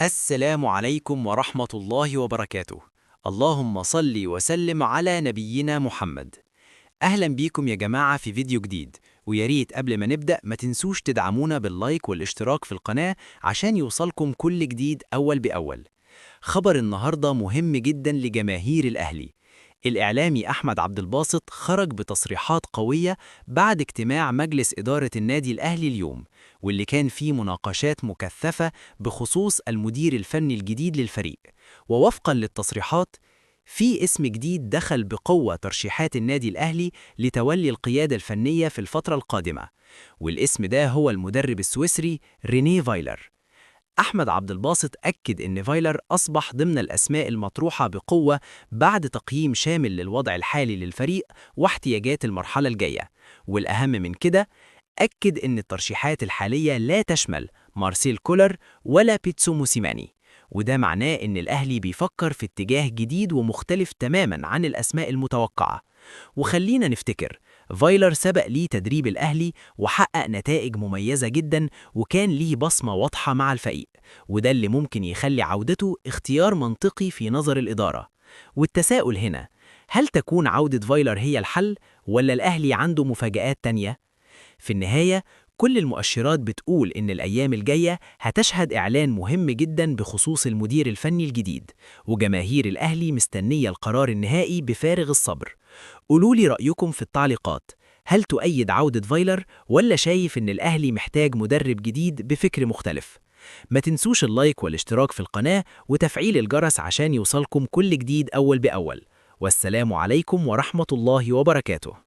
السلام عليكم ورحمة الله وبركاته. اللهم صل وسلم على نبينا محمد. أهلا بيكم يا جماعة في فيديو جديد، ويا ريت قبل ما نبدأ ما تنسوش تدعمونا بال like والاشتراك في القناة عشان يوصلكم كل جديد أول بأول. خبر النهاردة مهم جدا لجماهير الأهلي. الإعلامي أحمد عبد الباسط خرج بتصريحات قوية بعد اجتماع مجلس إدارة النادي الأهلي اليوم، واللي كان فيه مناقشات مكثفة بخصوص المدير الفني الجديد للفريق. ووفقا للتصريحات، في اسم جديد دخل بقوة ترشيحات النادي الأهلي لتولي القيادة الفنية في الفترة القادمة، والاسم ده هو المدرب السويسري رينيه فايلر. أحمد عبد الباسط أكد إن فايلر أصبح ضمن الأسماء المطروحة بقوة بعد تقييم شامل للوضع الحالي للفريق واحتياجات المرحلة الجاية. والأهم من كده، أكد إن الترشيحات الحالية لا تشمل مارسيل كولر ولا بيتسو موسيماني، وده معناه إن الأهلي بيفكر في اتجاه جديد ومختلف تماماً عن الأسماء المتوقعة. وخلينا نفتكر، فايلر سبق ليه تدريب الأهلي وحقق نتائج مميزة جدا، وكان ليه بصمة واضحة مع الفريق، وده اللي ممكن يخلي عودته اختيار منطقي في نظر الإدارة. والتساؤل هنا، هل تكون عودة فايلر هي الحل، ولا الأهلي عنده مفاجآت تانية؟ في النهاية، كل المؤشرات بتقول إن الأيام الجاية هتشهد إعلان مهم جدا بخصوص المدير الفني الجديد، وجماهير الأهلي مستنية القرار النهائي بفارغ الصبر. قولوا لي رأيكم في التعليقات، هل تؤيد عودة فايلر ولا شايف إن الأهلي محتاج مدرب جديد بفكر مختلف؟ ما تنسوش ال like والاشتراك في القناة وتفعيل الجرس عشان يوصلكم كل جديد أول بأول. والسلام عليكم ورحمة الله وبركاته.